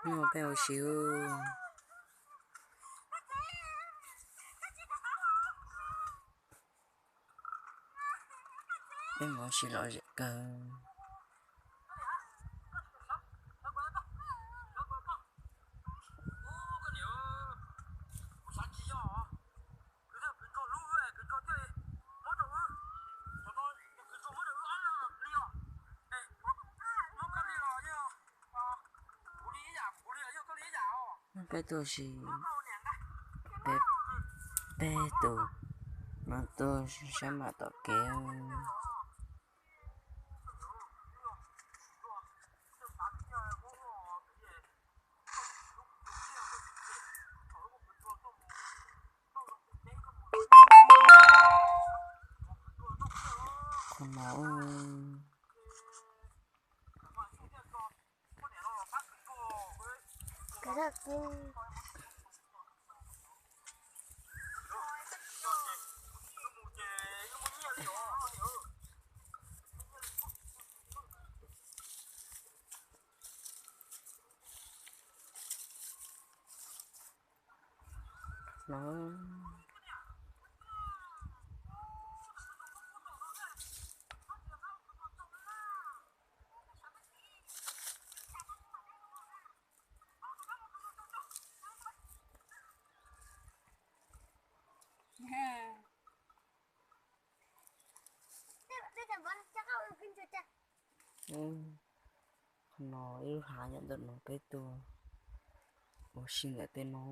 Peb ua si, peb mus si lom zem kawg. Peb tuaj si, peb, peb tus no tuaj sab mam tom kev. Qhov no ua no. Qhov no ib lub hav nyob ntawm no, peb tuaj ua si ntawm tej no.